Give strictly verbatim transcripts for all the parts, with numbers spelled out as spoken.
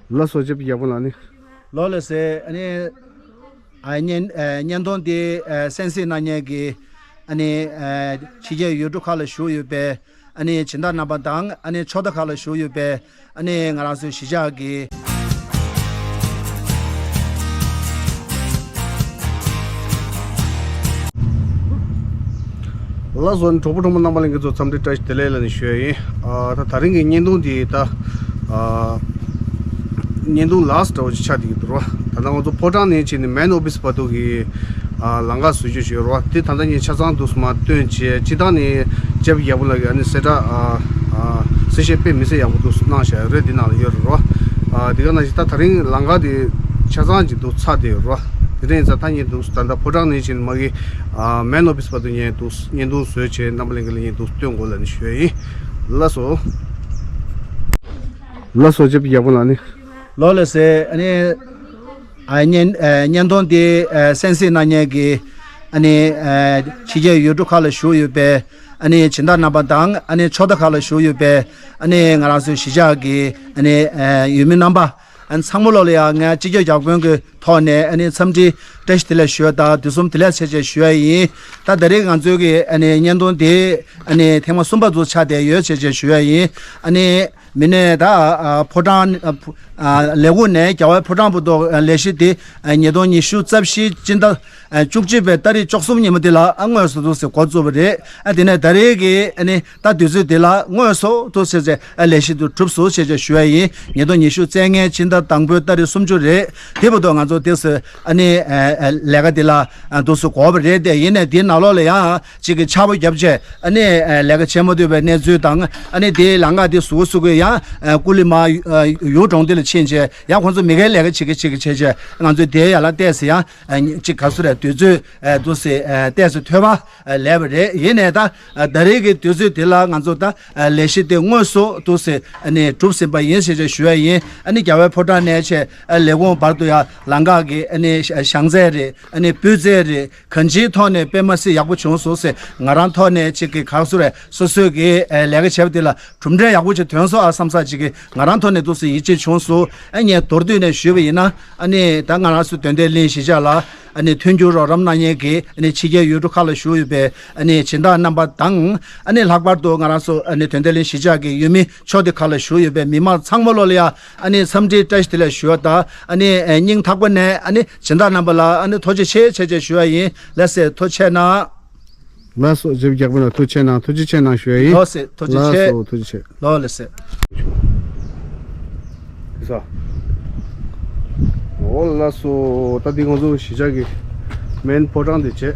ལགས་སོ། བྱས་པ་ཡག་པོ་ལགས་ནི། ལགས་ལགས་སེ། ཨ་ནི་ཨ་བརྙན་ཨ་བརྙན་ཐུང་འདི་ཨ་གསན་གཟིགས་གནང་མཁན་གྱི་ཨ་ནི་ཨ་ཕྱི་རྒྱལ་ཡུལ་གྲུ་ཁག་ལ་བཞུགས་ཡོད་པའི་ཨ་ནི་སྦྱིན་བདག་རྣམ་པ་དང་ཨ་ནི་ཕྱོགས་མཐའ་ཁག་ལ་བཞུགས་ཡོད་པའི་ཨ་ནི་ང་རང་ཚོའི་གཞིས་ཆགས་ཀྱི། ལགས་སོ། གྲོགས་པོ་གྲོགས་མོ་རྣམ་པ་ལྷན་རྒྱས་ཚོ་འཚམས་འདྲི་བཀྲ་ཤིས་བདེ་ལེགས་ལབ་ནས་ཞུ་ཡ་ཡིན། ཨ་ད་དེ་རིང་གི་བརྙན་ཐུང་འདི་ད་ཨ་བརྙན་ཐུང་ལཱསི་ཊི་འདྲ་བོ་ཅིག་ཆགས་བསྡད་ཀྱི་འདུག་ར། ད་ལྟ་ང་ཚོ་ཕོ་བྲང་ནས་ཕྱིན་ནས་མེན་ཨོ་ཕི་སི་བར་དུ་གི་ཨ་ལམ་ཁ་བཟོ་བཅོས་བྱས་ར། དེ་ད་ལྟ་ངས་ཆ་ཚང་འདུག་སེ་མར་སྟོན་བྱས། སྤྱིར་བཏང་ནས་བྱས་པ་ཡག་པོ་ལབ་ཀྱི་ཨ་ནི་གསལ་བསྒྲགས་ཨ་ཨ་གསལ་བཤད་དཔེ་མི་སྲིད་ཡག་པོ་འདུག་སེ་གནང་བཞག་ཡོད་རེད། འདི་ནང་ལ་ཡོད་རེད་ར། ཨ་དེ་ག་ནང་བཞིན་ད་དེ་རིང་ལམ་ཁ་དེ་ཆ་ཚང་ཅིག་འདུག་ཚར་བསྡད་ཡོད་ར། དེ་རིང་ཡིན་ཙང་ད་ངས་འདུག་སེ་ད་ལྟ་ཕོ་བྲང་ནས་ཕྱིན་མ་གི་ཨ་མེན་ཨོ་ཕི་སི་བར་དུ་ངས་འདུག་སེ་བརྙན་ཐུང་བཟོས་བྱས་རྣམ་པ་ལྷན་རྒྱས་ལ་ངས་འདུག་སེ་སྟོན་དགོས་ལབ་ནས་ཞུ་ཡ་ཡིན། ལགས་སོ། ལགས་སོ། བྱས་པ་ཡག་པོ་ལགས་ནི། ལགས་ལགས་སེ། ཨ་ནི་ཨ་བརྙན་ཨ་བརྙན་ཐུང་འདི་ཨ་གསན་གཟིགས་གནང་མཁན་གྱི་ཨ་ནི་ཨ་ཕྱི་རྒྱལ་ཡུལ་གྲུ་ཁག་ལ་བཞུགས་ཡོད་པའི་ཨ་ནི་སྦྱིན་བདག་རྣམ་པ་དང་ཨ་ནི་ཕྱོགས་མཐའ་ཁག་ལ་བཞུགས་ཡོད་པའི་ཨ་ནི་ང་རང་ཚོའི་གཞིས་ཆགས་ཀྱི་ཨ་ནི་ཨ་ཡུལ་མི་རྣམ་པ། ཨ་ནི་ཚང་མ་ལོག་ལ་ཡང་ངས་སྤྱི་ཁྱབ་ཡར་དགོན་གྱི་ཐོག་ནས་ཨ་ནི་འཚམས་འདྲི་བཀྲ་ཤིས་བདེ་ལེགས་ཞུ་ཡ་དང་དུས་གསུམ་བདེ་ལེགས་བྱས་བྱས་ཞུ་ཡ་ཡིན། ད་ད་རེས་ང་ཚོའི་གི་ཨ་ནི་བརྙན་ཐུང་དེ་ཨ་ནི་ཐེངས་མ་གསུམ་པ་ཚོ་ཆགས་བསྡད་ཡོད་བྱས་བྱས་ཞུ་ཡ་ཡིན། ཨ་ནི་མི་སྣ་ད་ཨ་ཕོ་བྲང་ཨ་ཕུ་ཨ་ལས་ཁུངས་ནས་རྒྱལ་བའི་ཕོ་བྲང་བར་དུ་ཨ་ལས་གཞི་དེ་ཨ་ཉིས་སྟོང་ཉི་ཤུ་རྩ་བཞི་སྤྱི་ཟླ་ཨ་བཅུ་གཅིག་པའི་ཏ་རིག་བཅུ་གསུམ་ཉིན་མོ་དེ་ལ་ཨ་དངོས་སུ་འདུག་སེ་འགོ་བཙུགས་པ་རེད། ཨ་དེ་ནས་ད་རེས་ཀྱི་ཨ་ནི་ད་དུས་ཚོད་དེ་ལ་དངོས་སུ་འདུག་སེ་བྱས་ཨ་ལས་གཞི་དེ་གྲུབ་སོང་ཞེས་བྱས་ཞུ་ཡ་ཡིན། ཉིས་སྟོང་ཉི་ཤུ་རྩ་ལྔའི་ཕྱི་ཟླ་དང་པོའི་ཏ་རིག་སུམ་ཅུ་རེད། དེ་བར་དུ་ང་ཚོ་དེ་སུ་ཨ་ནི་ཨ་ཨ་ལས་ཀ་དེ་ལ་ཨ་འདུག་སེ་འགོར་བ་རེད། དེ་ཡིན་ནའི་དེའི་ནང་ལོགས་ལ་ཡང་གཅིག་གི་ཆར་པ་བརྒྱབ་བྱས་ཨ་ནི་ཨ་ལས་ཀ་བྱེད་མ་ཐུབ་པའི་གནས་ཚུལ་དང་། ཨ་ནི་དེའི་ལམ་ཁ་དེ་ཟུར་ཟུར་གི་ཡང་ཨ་ཀུ་ལི་མ་ཨ་ཡུལ་གྲོང་སྡེ་ལ་ཕྱིན་བྱས་ཡང་ཁོང་ཚོ་མི་ཁའི་ལས་ཀ་བྱེད་ཀྱི་བྱེད་ཀྱི་བྱས་བྱས་ང་ཚོས་དེའི་ཡ་ལ་བལྟས་སེ་ཡང་ཨ་གཅིག་ག་ཚོད་རེད། དུས་ཚོད་ཨ་འདུག་སེ་ཨ་བལྟས་སེ་ཐོས་པ། ཨ་ལས་པ་རེད། ཡིན་ནའི་ད་ཨ་ད་རེས་ཀྱི་དུས་ཚོད་འདི་ལ་ང་ཚོ་ད་ཨ་ལས་གཞི་དེ་དངོས་སུ་འདུག་སེ་ཨ་ནི་གྲུབ་ཟིན་པ་ཡིན་ཞེས་བྱས་ཞུ་ཡ་ཡིན། ཨ་ནི་རྒྱལ་བའི་ཕོ་བྲང་ནས་བྱས་ཨ་ལས་ཁུངས་བར་དུ་ཡང་ལམ་ཁ་གི་ཨ་ནི་ཞ་ཞང་ཚལ་རེད། ཨ་ནི་སྤུས་ཚད་རེད། གང་ཅིའི་ཐོག་ནས་དཔེ་མ་སྲིད་ཡག་པོ་བྱུང་སོང་ཟེར། ང་རང་ཐོག་ནས་གཅིག་གི་ག་ཚོད་རེད། སོ་སོས་ཀྱི་ཨ་ལས་ཀ་བྱས་པ་དེ་ལ་གྲུབ་འབྲས་ཡག་པོ་ཅིག་ཐོན་སོང་ཨ་བསམ་ས་གཅིག་གི་ང་རང་ཐོག་ནས་འདུག་སེ་ཡིད་ཆེས་བྱུང་སོང་། ཨ་ངས་མདོར་བསྡུས་ནས་ཞུས་པ་ཡིན་ན། ཨ་ནི་ད་ང་རང་ཚོ་དོན་ལྡན་གླིང་གཞིས་ཆགས་ལ་ཨ་ནི་མཐུན་འགྱུར་རོགས་རམ་གནང་མཁན་གྱི་ཨ་ནི་ཕྱི་རྒྱལ་ཡུལ་གྲུ་ཁག་ལ་བཞུགས་ཡོད་པའི་ཨ་ནི་སྦྱིན་བདག་རྣམ་པ་དང་། ཨ་ནི་ལྷག་པར་དུ་ང་རང་ཚོ་ཨ་ནི་དོན་ལྡན་གླིང་གཞིས་ཆགས་ཀྱི་ཡུལ་མི་ཕྱོགས་དེ་ཁག་ལ་བཞུགས་ཡོད་པའི་མི་མང་ཚང་མ་ལོག་ལ་ཡ་ཨ་ནི་འཚམས་འདྲི་བཀྲ་ཤིས་བདེ་ལེགས་ཞུ་བ་དང་། ཨ་ནི་ཨ་སྙིང་ཐག་པ་ནས་ཨ་ནི་སྦྱིན་བདག་རྣམ་པ་ལ་ཨ་ནི་ཐུགས་རྗེ་ཆེ་ཆེ་ཆེ་ཞུ་བ་ཡིན། ལགས་སེ། ཐུགས་རྗེ་ཆེ་གནང་། ལགས་སོ། བྱས་པ་ཡག་པོ་ལགས། ཐུགས་རྗེ་ཆེ་གནང་། ཐུགས་རྗེ་ཆེ་གནང་ཞུ་ཡ་ཡིན། ལགས་སེ། ཐུགས་རྗེ་ཆེ། ལགས་སོ། ཐུགས་རྗེ་ཆེ། ལགས་ལགས་སེ། ས། འོ་ལགས་སོ། ད་འདི་ང་ཚོ་གཞིས་ཆགས་ཀྱི་མེན་ཕོ་བྲང་འདི་བྱས།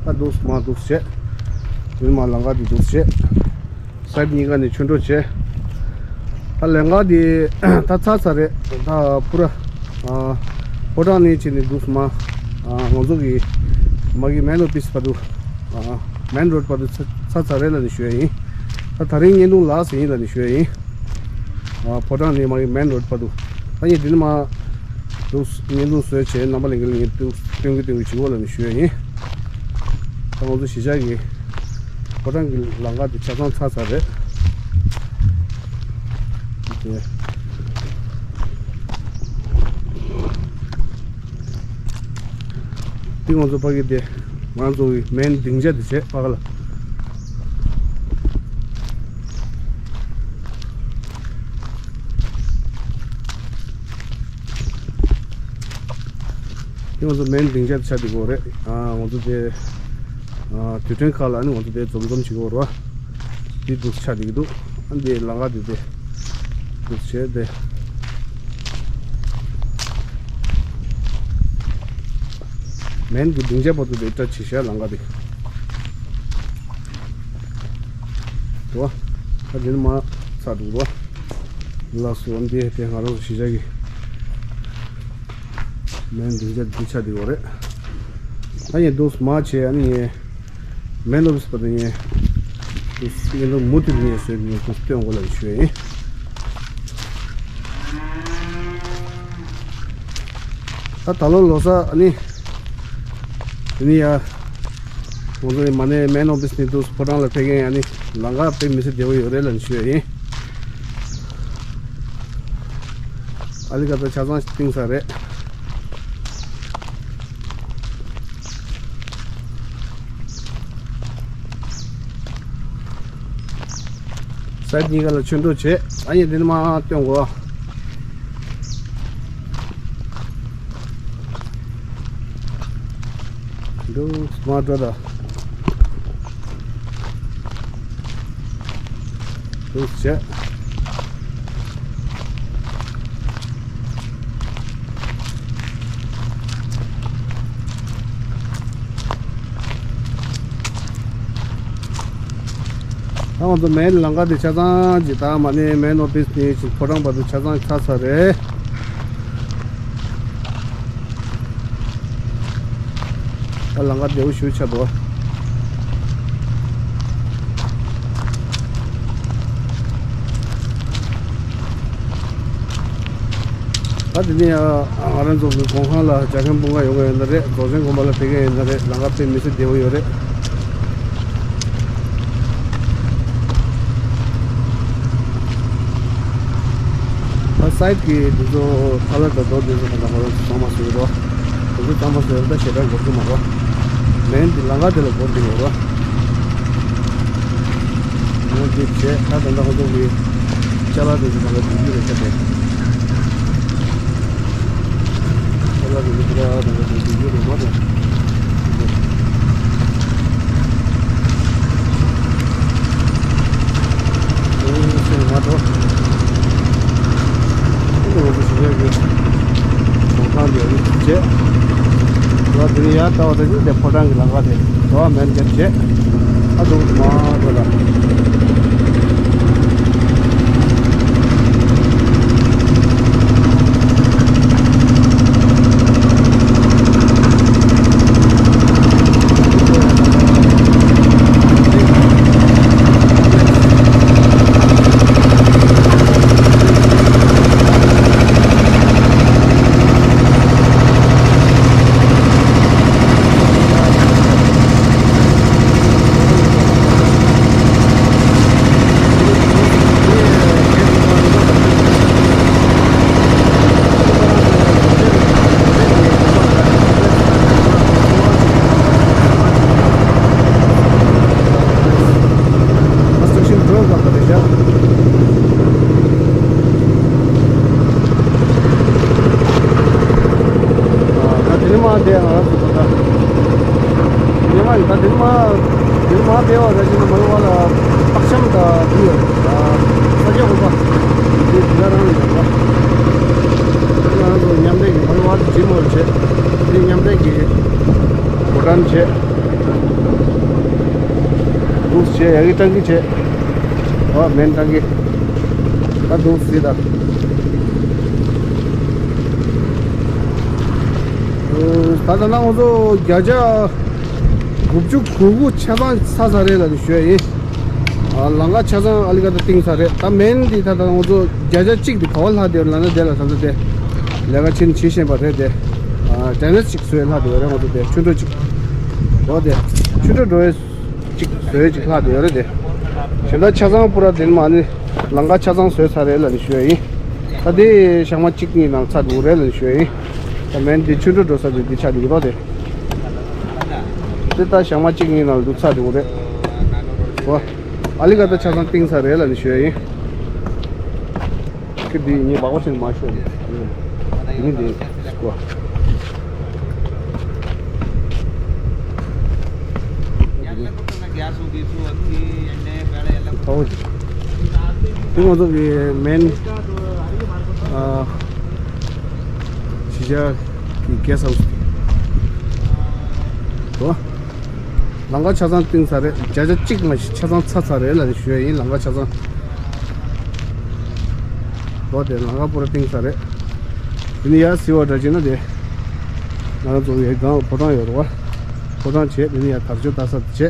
ད་འདུག་སེ་མར་འདུག་སེ་བྱས། འདི་མར་ལམ་ཁ་འདི་འདུག་སེ་བྱས། སའིཌ་གཉིས་ཀ་ནས་ཆུ་འགྲོ་བྱས། ད་ལམ་ཁ་འདི་ད་ཚར་ཚར་རེད། ད་པུ་ར་ཨ་ཕོ་བྲང་ནས་ཕྱིན་ནས་འདུག་སེ་མར་ཨ་ང་ཚོ་གི་མ་གི་མེན་ཨོ་ཕི་སི་བར་དུ་ཨ་མེན་རོཌ་བར་དུ་ཚར་ཚར་ཚར་རེད་ལབ་ནས་ཞུ་ཡ་ཡིན། ད་དེ་རིང་བརྙན་ཐུང་ལགས་སེ་ཡིན་ལབ་ནས་ཞུ་ཡ་ཡིན། ཨ་ཕོ་བྲང་ནས་མ་གི་མེན་རོཌ་བར་དུ། ད་ངས་འདི་ནས་མར་འདུག་སེ་བརྙན་ཐུང་བཟོས་བྱས་རྣམ་པ་ལྷན་རྒྱས་ལ་ངས་འདུག་སྟོན་གི་སྟོན་གི་བྱེད་དགོས་ལབ་ནས་ཞུ་ཡ་ཡིན། ད་ང་ཚོ་གཞིས་ཆགས་ཀྱི་ཕོ་བྲང་གི་ལམ་ཁ་དེ་ཆ་ཚང་ཚར་ཚར་རེད། དེ་དེ་ང་ཚོ་ཕ་གི་དེ་ང་ཚོ་གི་མེན་སྡིངས་ཆ་དེ་བྱས་ཕ་གི་ལ། དེ་ང་ཚོ་མེན་སྡིངས་ཆ་དེ་ཆགས་བསྡད་ཀྱི་ཡོད་རེད། ཨ་ང་ཚོ་དེ་ཨ་དུས་དྲན་ཁག་ལ་ནི་ང་ཚོ་དེ་འཛོམས་འཛོམས་བྱེད་ཀྱི་ཡོད་རེད་བ། དེ་འདུག་ཆགས་བསྡད་ཀྱི་འདུག་ཨ་འདི་ལམ་ཁ་དེ་དེ་འདུག་བྱས་དེ། མེན་གྱི་སྡིངས་ཆ་བར་དུ་དེ་སྒྲ་ཆེ་ཤག་ལམ་ཁ་དེ། འགྲོ་བ། ད་དེ་ནི་མ་ཚར་འདུག་འགྲོ་བ། ལགས་སོ། འདི་དེ་ང་རང་ཚོ་གཞིས་ཆགས་ཀྱི་མེན་སྡིངས་ཆ་འདི་ཆགས་བསྡད་ཡོད་རེད། ད་ངས་འདུག་མ་བྱས་ཨ་ནི་ངས་མེན་ཨོ་ཕི་སི་བར་དུ་ངས་འདུག་ངས་འདུག་མུ་མཐུད་ངས་བཟོས་ངས་འདུག་སྟོན་དགོས་ལབ་ཞུ་ཡ་ཡིན། ད་ད་ལོ་ལོ་གསར་ཨ་ནི། དེ་ནི་ཡ། ང་ཚོ་ནི་མ་ནས་མེན་ཨོ་ཕི་སི་ནས་འདུག་ཕོ་བྲང་ལ་ཕེབས་མཁན་ཨ་ནི་ལམ་ཁ་དཔེ་མི་སྲིད་བདེ་བོ་ཡོད་རེད་ལབ་ཞུ་ཡ་ཡིན། ཨ་ལི་ཀ་ད་ཆ་ཚང་བཏིང་ས་རེད། སའིཌ་གཉིས་ཀ་ལ་ཆུ་འགྲོ་བྱེད། ཨ་ཡེ་འདི་ནི་མ་སྟོན་གོ། འདུག་མ་འགྲོ་ད། འདུག་བྱེད། ད་ང་ཚོ་མེན་ལམ་ཁ་དེ་ཆ་ཚང་གཅིག་ད་མ་ནི་མེན་ཨོ་ཕིས་ནས་ཕོ་བྲང་བར་དུ་ཆ་ཚང་ཚར་ཚར་རེད། ད་ལམ་ཁ་བདེ་བོ་ཞིག་ཆགས་འདུག་ད་དེ་ནས་ང་རང་ཚོ་གི་གོང་ཁང་ལ་རྒྱ་ཁྱོན་སྤུངས་ཀ་ཡོང་གི་ཡོད་ན་རེད། རྫོགས་ཆེན་དགོན་པ་ལ་ཕེབས་ཀྱི་ཡོད་ན་རེད། ལམ་ཁ་དཔེ་མི་སྲིད་བདེ་བོ་ཡོད་རེད། ད་སའིཌ་གི་འདི་ཚོ་ཁ་ལག་དང་རྡོ་འདི་ཚོ་དང་ཁ་ལག་ཚང་མ་བཟོས་རོགས། འདི་ཚོ་ཚང་མ་བཟོས་ད་ཞེ་དྲག་འགོར་གི་མ་རེད། མེན་འདི་ལམ་ཁ་དེ་ལ་འགོར་གི་ཡོད་རེད། ང་འདི་བྱས་ད་ད་ལྟ་ཁོ་ཚོ་གི་ཅ་ལག་དེ་ཚོ་ད་ལྟ་འདི་རྒྱུ་རེད་ཤག་དེ། ཁོ་ལ་རིག་ར་ར་ར་རིག་རྒྱུ་རིག་མ་རེད། ཨེ་སེམས་མ་འགྲོ། ཨེ་འོ་བུ་ཞིག་ཡོད་རྒྱུ། གོང་ཁང་འདི་རིག་བྱས། ང་དེ་ནས་ཡར་ལྟ་བ་དེ་ནི་དེ་ཕོ་བྲང་གི་ལམ་ཁ་དེ། འགྲོ་བ་མེད་མཁན་བྱས། ཨ་འདུག་མ་འགྲོ་ལ། Construction drone ལ་ད་རེད་ཤག་ད་དེ་ནས་མར་བསྡད་ང་རང་ཚོ་ད་ལྟ། དེ་ནས་མར་ད་དེ་ནས་མར་དེ་ནས་མར་བསྡད་པ་ད་ཅི་ན་མ་ལུ་བ་ལ་པག་ཤམ་ད་འདི་ཡོད་རེད། ས་སྐྱ་དགོན་པ་འདི་དེ་ག་རང་ཡོད་རེད། ང་རང་ཚོ་མཉམ་འབྲེལ་གྱི་མ་ལུ་བ་ཇི་མོ་བྱེད་དེ་མཉམ་འབྲེལ་གྱི་གོ་སྒྲ་བྱེད། འདུག་བྱས་ཡ་གི་སྤྲང་གི་བྱས། ཨོ་མེན་སྤྲང་གི། ད་འདུག་སྲིད་ད། ད་ད་ལྟ་ང་ཚོ་བརྒྱ་ཆ་དགུ་བཅུ་གོ་དགུ་ཆ་ཚང་ཚར་ཚར་རེད་ལབ་ནས་ཞུ་ཡ་ཡིན། ཨ་ལམ་ཁ་ཆ་ཚང་ཨ་ལི་ཀ་ད་བཏིང་ཚར་རེད། ད་མེན་འདི་ད་ལྟ་ང་ཚོ་བརྒྱ་ཆ་གཅིག་དེ་ག་བ་ལྷག་བསྡད་ཡོད་ལབ་ན་དེ་ལ་ད་ལྟ་དེ་ལས་ཀ་ཆེན་བྱེད་བཞིན་པ་རེད་དེ། ཨ་ཌེ་ནེ་ཊི་ཅིག་བཟོས་ལྷག་བསྡད་ཡོད་རེད། ང་ཚོ་དེ་ཆུ་འགྲོ་ཅིག་འོ་དེ་ཆུ་འགྲོ་འགྲོ་བའི་ཅིག་བཟོས་ཅིག་ལྷག་བསྡད་ཡོད་རེད་དེ། གཞན་དག་ཆ་ཚང་པུ་ར་དེ་མ་ནི་ལམ་ཁ་ཆ་ཚང་བཟོས་ཚར་རེད་ལབ་ནས་ཞུ་ཡ་ཡིན། ད་དེ་ཞག་མ་གཅིག་གཉིས་ནང་ཚར་འགྲོ་རེད་ལབ་ནས་ཞུ་ཡ་ཡིན། ད་མེན་འདི་ཆུ་འགྲོ་འགྲོ་ས་དེ་འདི་ཆ་འདི་རོ་དེ། དེ་ད་ཞག་མ་གཅིག་གཉིས་ནང་འདུག་ཚར་འགྲོ་རེད། འོ། ཨ་ལི་ཀ་ད་ཆ་ཚང་བཏིང་ཚར་རེད་ལབ་ནས་ཞུ་ཡ་ཡིན། ཁྱེད་འདི་ངས་སྦག་པ་ཆེན་མ་ཤོད་ནས། འདི་ནི་འདི་སྐོ། ཨོ། དེ་ང་ཚོ་གི་མེན་ཨ་གཞིས་ཆགས་ཀྱི་གེ་སི་ཧའུ་སི་དེ། ལམ་ཁ་ཆ་ཚང་བཏིང་ཚར་རེད། བརྒྱ་ཆ་གཅིག་མ་ཞིག་ཆ་ཚང་ཚར་ཚར་རེད་ལབ་ནས་ཞུ་ཡ་ཡིན། ལམ་ཁ་ཆ་ཚང་། ལོ་དེ་ལམ་ཁ་པུ་ར་བཏིང་ཚར་རེད། དེ་ནས་ཡར་གཟིགས་པ་འདྲ་བྱས་ན་དེ། ང་རང་ཚོ་ཡའི་སྒང་ལ་ཕོ་བྲང་ཡོད་རེད་བ། ཕོ་བྲང་བྱས་དེ་ནས་ཡར་དར་ལྕོག་ལྟ་ས་དེ་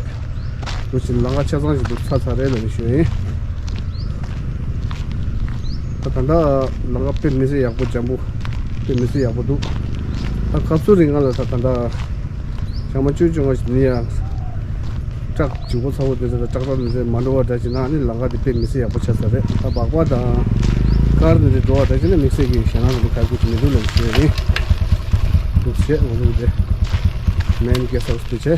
བྱས། འདུག་བྱས་ལམ་ཁ་ཆ་ཚང་ཞིག་འདུག་ཚར་ཚར་རེད་ལབ་ནས་ཞུ་ཡ་ཡིན། ད་ད་ལྟ་ལམ་ཁ་དཔེ་མི་སྲིད་ཡག་པོ་འཇམ་པོ། དཔེ་མི་སྲིད་ཡག་པོ་འདུག་ད་སྐབས་སུ་རིང་ང་ལ་ད་ད་ལྟ་ཞག་མ་བཅུ་བཅོ་ལྔ་ཞིག་ནི་ཡང་བཀྲག་ལྗིད་པོ་ཚ་པོ་དེ་ཚོ་དང་བཀྲག་བཀྲག་མི་ཚེ་མ་འགྲོ་བ་འདྲ་ཞིག་ན་ནི་ལམ་ཁ་དེ་དཔེ་མི་སྲིད་ཡག་པོ་ཆགས་ས་རེད། ད་སྦག་པ་དང་ ཀར་འདི་འགྲོ་བ་ད་ཅི་ནས་དམིགས་བསལ་གྱི་ཞེད་སྣང་འདི་ག་གུ་ཅི་མི་འདུག་ལབ་ཞུ་ཡ་ཡིན། འདུག་བྱས་ང་ཚོ་འདི་མེན་གེ་སི་ཧའུ་སི་འདི་བྱས།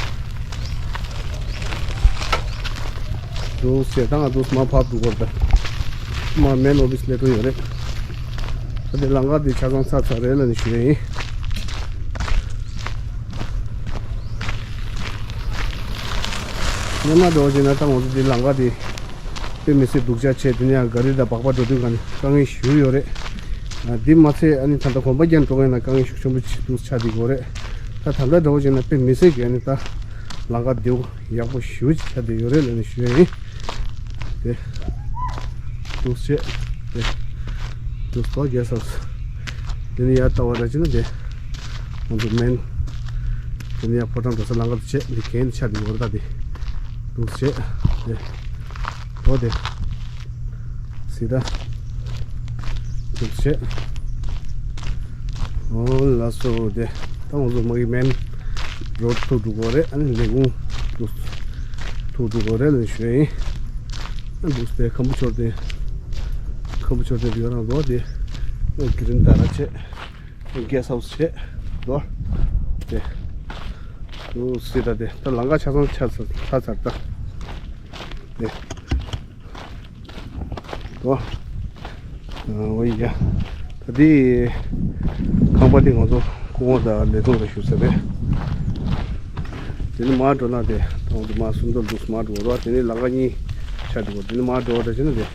འདུག་བྱས་ད་ང་འདུག་མ་ཕབ་འདུག་གོ་ད། མ་མེན་ཨོ་ཕི་སི་སླེབས་འགྲོ་ཡོད་རེད། ད་འདི་ལམ་ཁ་འདི་ཆ་ཚང་ཚར་ཚར་རེད་ལབ་ནས་ཞུ་ཡ་ཡིན། སྔོན་མ་འདྲ་བོ་བྱས་ན་ད་ང་ཚོ་འདི་ལམ་ཁ་འདི་དཔེ་མི་སྲིད་སྡུག་ཅག་བྱས། དེ་ནས་ཡང་ག་རི་དང་སྦག་སྦག་འགྲོ་དུས་ག་ནས་དཀའ་ངལ་ཞེ་པོ་ཡོད་རེད། ཨ་འདི་མ་ཚད་ཨ་ནི་ད་ལྟ་གོམ་པ་རྒྱག་འགྲོ་མཁན་ན་དཀའ་ངལ་ཤུགས་ཆེན་པོ་ཅིག་འདུག་ཆགས་བསྡད་ཡོད་རེད། ད་ད་ལྟ་འདྲ་བོ་བྱས་ན་དཔེ་མི་སྲིད་གི་ཨ་ནི་ད་ལམ་ཁ་བདེ་པོ་ཡག་པོ་ཞེ་པོ་ཅིག་ཆགས་བསྡད་ཡོད་རེད་ལབ་ནས་ཞུ་ཡ་ཡིན། དེ་འདུག་བྱས་དེ་འདུག་ཏོ་རྒྱལ་ས་དེ་ནས་ཡར་ལྟ་བ་འདྲ་བྱས་ན་དེ་ང་ཚོ་མེན། དེ་ནས་ཡར་ཕོ་བྲང་འགྲོ་ས་ལམ་ཁ་དེ་བྱས་འདི་གན་ཆགས་འདི་ཡོད་རེད། ད་དེ་འདུག་བྱས་དེ་ཏོ་དེ་སི་ད་འདུག་བྱས། ཨོ་ལགས་སོ། དེ་ད་ང་ཚོ་མ་གི་མེན་རོ་ཐུག་འགྲོ་གི་རེད། ཨ་ནི་ལས་ཁུངས་ཐུག་ཐུག་འགྲོ་གི་རེད་ལབ་ཞུ་ཡ་ཡིན། ཨ་འདུག་སེ་ཁམ་བུ་མཆོད་རྟེན། ཁམ་བུ་མཆོད་རྟེན་འདི་ག་རང་འདུག་དེ་ཨ་གི་རིན་ད་ར་བྱས། ཨ་གེ་སི་ཧའུ་སི་བྱས་འདུག་དེ་འདུག་སེ་ད་དེ་ད་ལམ་ཁ་ཆ་ཚང་ཆ་ཚ་ཚ་ཚར་ད། དེ། ཨོ། ཨོ་ཡ། ད་འདི་ཁང་པ་འདི་ང་ཚོ་སྐུ་ངོ་དང་ལས་ཐོག་ལ་བཞུགས་ས་རེད། དེ་ནི་མར་འགྲོ་ན་དེ་ད་ང་ཚོ་མར་སུམ་མདོ་འདུག་མར་འགྲོ་རོགས། དེ་ནི་ལམ་ཁ་གཉིས་ཆགས་འདུག་དེ་ནི་མར་འགྲོ་བ་ད་བྱས་ན་དེ་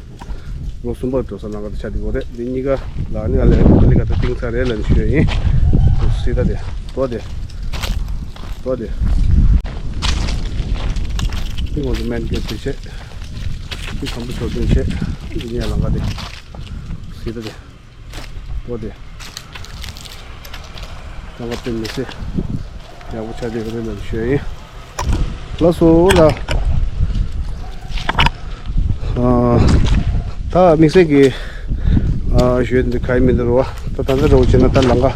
ལོ་གསུམ་པར་འགྲོ་ས་ལམ་ཁ་དེ་ཆགས་འདུག་རེད། འདི་གཉིས་ཀ་ལ་ནི་ང་ལས་ཀ་ད་ཏིང་ཚ་རེད་ལབ་ནས་ཞུ་ཡ་ཡིན། སི་ད་དེ་ཏོ་དེ་ཏོ་དེ་ཏིང་ང་ཚོ་མེན་གེ་སི་དེ་བྱས། ཁམ་བུ་མཆོད་རྟེན་བྱས། འདི་ནས་ལམ་ཁ་དེ་སི་ད་དེ་ཏོ་དེ་ལམ་ཁ་དཔེ་མི་སྲིད་ཡག་པོ་ཆགས་བསྡད་ཀྱི་རེད་ལབ་ཞུ་ཡ་ཡིན། ལགས་སོ་ལ། ཨ་ད་དམིགས་བསལ་གྱི་ཨ་ཞུ་ཡ་འདི་ག་ཡིན་མིན་འདི་རེད་བ། ད་ད་ལྟ་འདྲ་བོ་བྱས་ན་ད་ལམ་ཁ་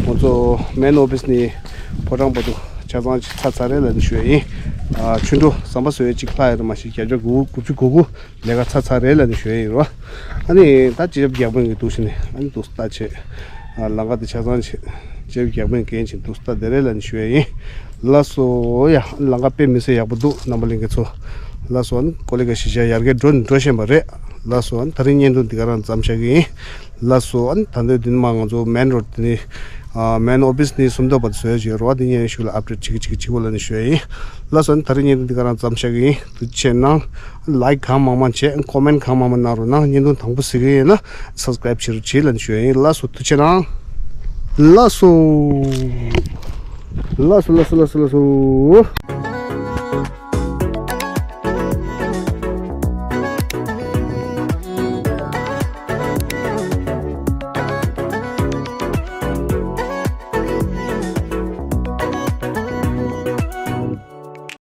ང་ཚོ་མེན་ཨོ་ཕི་སི་ནས་ཕོ་བྲང་བར་དུ་ཆ་ཚང་ཅིག་ཚར་ཚར་རེད་ལབ་ནས་ཞུ་ཡ་ཡིན། ཨ་ཆུ་འགྲོ་ཟམ་པ་བཟོ་ཡ་ཅིག་ལྷག་ཡོད་རེད། མ་གཞི་བརྒྱད་ཅུ་དགུ་དགུ་བཅུ་གོ་དགུ་ལས་ཀ་ཚར་ཚར་རེད་ལབ་ནས་ཞུ་ཡ་ཡིན་རོ། ཨ་ནི་ད་སྤྱི་ཁྱབ་བརྒྱ་དཔོན་གྱི་འདུག་ཞེ་ནས་ཨ་ནི་འདུག་སེ་ལྟ་བྱས། ཨ་ལམ་ཁ་དེ་ཆ་ཚང་བྱས། སྤྱི་ཁྱབ་བརྒྱ་དཔོན་འགན་བྱས་འདུག་སེ་ལྟ་བསྡད་རེད་ལབ་ནས་ཞུ་ཡ་ཡིན། ལགས་སོ་ཡ། ལམ་ཁ་དཔེ་མི་སྲིད་ཡག་པོ་འདུག་རྣམ་པ་ལྷན་རྒྱས་ཚོ། ལགས་སོ། ཨ་ནི་ཀོ་ལི་ག་གཞིས་ཆགས་ཡར་རྒྱས་འགྲོ་ནས་འགྲོ་བཞིན་པ་རེད། ལགས་སོ། ཨ་ནི་ད་རིང་བརྙན་ཐུང་འདི་ག་རང་མཚམས་བཞག་གི་ཡིན། ལགས་སོ། ཨ་ནི་ད་འདོད་འདི་ནི་མ་ང་ཚོ་མེན་རོ་ཌི་དེ་ནི་ཨ་མེན་ཨོ་ཕི་སི་ནི་སུམ་མདོ་བར་དུ་བཟོས་བྱས་རོ། ཨ་འདི་ཉན་ཤུགས་ལ་ཨབ་ཌེ་ཊི་བྱེད་ཀྱི་བྱེད་ཀྱི་བྱེད་དགོས་ལབ་ནས་ཞུ་ཡ་ཡིན། ལགས་སོ། ཨ་ནི་ད་རིང་བརྙན་ཐུང་འདི་ག་རང་མཚམས་བཞག་གི་ཡིན། ཐུགས་རྗེ་ཆེ་གནང་། ལའིཀ་གང་མང་མང་བྱས། ཀོ་མེན་གང་མང་མང་གནང་རོགས་གནང་། བརྙན་ཐུང་དང་པོ་གཟིགས་ཀྱི་ཡིན་ན་སབ་སི་ཀ་རེབ་བྱེད་རོགས་བྱེད་ལབ་ནས་ཞུ་ཡ་ཡིན། ལགས་སོ། ཐུགས་རྗེ་ཆེ་གནང་། ལགས་སོ། ལགས་སོ་ལགས་སོ་ལགས་སོ་ལགས་སོ།